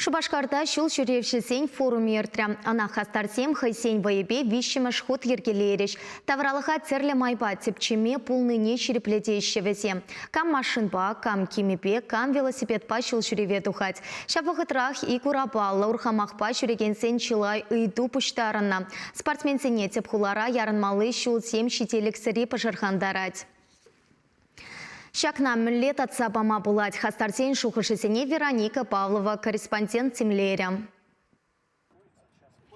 Шупашкарта ҫул ҫӳревҫӗсен форумӗ иртрӗ. Ӑна хастарсем хӑйсен вӑйӗпе виҫҫӗмӗш хут йӗркелерӗҫ. Тавралӑха тӗрлӗ майпа тӗпчеме пулнине ҫирӗплетеҫҫӗ вӗсем. Кам машинпа, кам кимӗпе, кам велосипедпа ҫул ҫӳреве тухать. Ҫав вӑхӑтрах ик урапаллӑ урхамахпа ҫӳрекенсен чылай ыйту пуҫтарӑннӑ. Спортсменсене тӗп хулара ярӑнмалли ҫулсем ҫителӗксӗрри пӑшӑрхантарать. Ҫакна мӗнле татса пама пулать хастарсен шухӑшӗсене Вероника Павлова корреспондент тимлерӗ.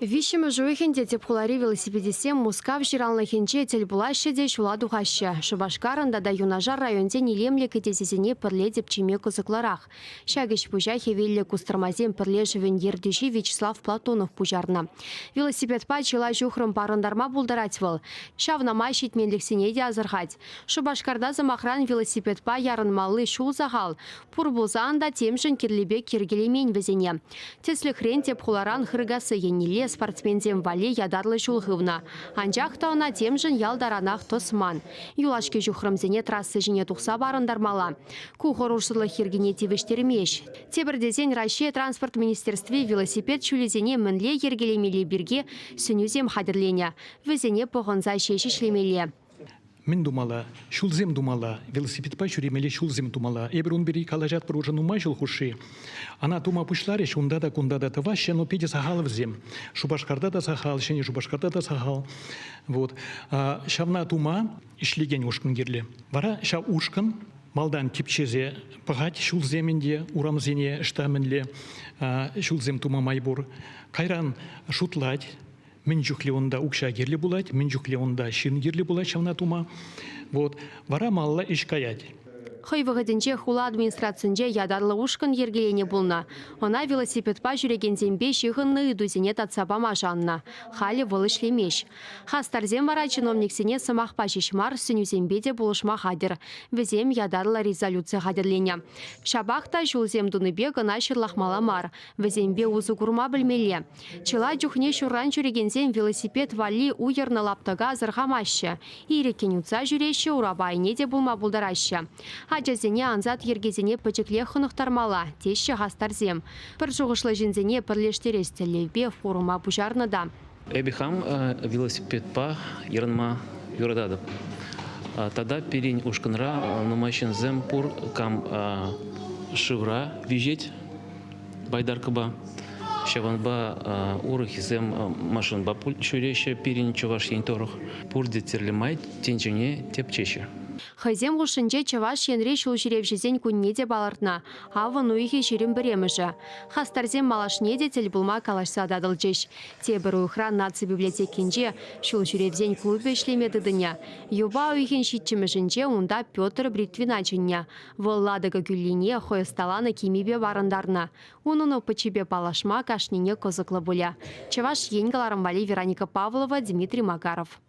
Виҫҫӗмӗш уйӑхӗнче тӗп хулари велосипедистсем Мускав ҫыранлӑхӗнче тӗл пулаҫҫӗ те ҫула тухаҫҫӗ. Шупашкарӑн тата юнашар районсен илемлӗ кӗтесӗсене пӗрле тӗпчеме кӑсӑклӑрах. Ҫак ӗҫ-пуҫа хӗвеллӗ кустӑрмасен пӗрлешӗвӗн ертӳҫи Вячеслав Платонов пуҫарнӑ. Велосипедпа чылай ҫухрӑм парӑнтарма пултарать вӑл. Ҫавна май ҫитменлӗхсене те асӑрхать. Шупашкарта, сӑмахран, велосипедпа ярӑнмалли ҫул сахал. Пур пулсан та темшӗн кирлӗ пек йӗркелемен вӗсене. Тӗслӗхрен, тӗп хуларан Хыркасси еннелле спортсменсем валли ятарлӑ ҫул хывнӑ. Анчах та ӑна темшӗн ял таранах тӑсман. Юлашки ҫухрӑмсене трасса ҫине тухса парӑнтармалла. Ку хӑрушсӑрлӑх йӗркине тивӗҫтермест. Тепӗр тесен Раҫҫей транспорт министерстви велосипед ҫулӗсене мӗнле йӗркелемелли пирки сӗнӳсем хатӗрленӗ. Вӗсене пӑхӑнса ҫеҫ ӗҫлемелле. Мӗн тумалла? Ҫулсем тумалла. Велосипедпа ҫӳремелли ҫулсем тумалла. Эпир ун пирки калаҫатпӑр уже нумай ҫул хушши. Ӑна тума пуҫларӗҫ, унта та, кунта та тӑваҫҫӗ, но питӗ сахал вӗсем. Шупашкарта та сахал, Ҫӗнӗ Шупашкарта та сахал. Вот. Ҫавна тума ӗҫлекен ушкӑн кирлӗ. Вара ҫав ушкӑн малтан тӗпчесе пӑхать ҫулсем ӗнтӗ, урамсене ӑҫта мӗнле ҫулсем тума май пур. Кайран шутлать, мӗн чухлӗ унта укҫа кирлӗ пулать, мӗн чухлӗ унта ҫын кирлӗ пулать ҫавна тума. Вот. Вара малалла ӗҫ каять. Хӑй вӑхӑтӗнче хула администрацинче ятарлӑ ушкӑн йӗркеленӗ пулнӑ. Ӑна велосипедпа ҫӳрекенсемпе ҫыхӑннӑ ыйтусене татса пама шаннӑ. Халӗ вӑл ӗҫлемест. Хастарсем вара чиновниксене сӑмахпа ҫеҫ мар, сӗнӳсемпе те пулӑшма хатӗр. Вӗсем ятарлӑ резолюци хатӗрленӗ. Ҫапах та ҫулсем тунипе кӑна ҫырлахмалла мар, вӗсемпе усӑ курма пӗлмелле. Чылай чухне ҫурран ҫӳрекенсем велосипед валли уйӑрнӑ лаптӑка асӑрхамаҫҫӗ. Ирӗккӗн утса ҫӳреҫҫӗ, урапа айне те пулма пултараҫҫӗ. Ачасене ансат йӗркесене пӗчӗклех хӑнӑхтармалла, теҫҫӗ хастарсем. Пӗр шухӑшлӑ ҫынсене пӗрлештерес тӗллевпе форума пуҫарнӑ та. Эпӗ хам велосипедпа ярӑнма юрататӑп. Тата пирӗн ушкӑнра нумай ҫынсем пур, кам шывра виҫет байдаркӑпа. Ҫавӑнпа урӑххисем машинпа ҫӳреҫҫӗ пирӗн Чӑваш Ен тӑрӑх. Пурте тӗрлӗ май тӗнчене тӗпчеҫҫӗ. Хӑйсем хушшинче Чӑваш Енри ҫул ҫӳревҫӗсен кунне те палӑртнӑ. Авӑн уйӑхӗ 21-мӗшӗ. Хастарсем малашне те тӗл пулма калаҫса татӑлчӗҫ. Тепӗр уйӑхра наци библиотекинче ҫул ҫӳревсен клубӗ ӗҫлеме тытӑнӗ. Юпа уйӑхӗн ҫиччӗмӗшӗнче унта Петр Бритвина чӗннӗ. Вӑл Ладога кӳллине хӑй ӑсталанӑ кимӗпе варӑнтарнӑ. Унӑн опычӗпе паллашма кашнине кӑсӑклӑ пулӗ. Чӑваш Ен кӑларӑм валли Вероника Павлова, Дмитрий Макаров.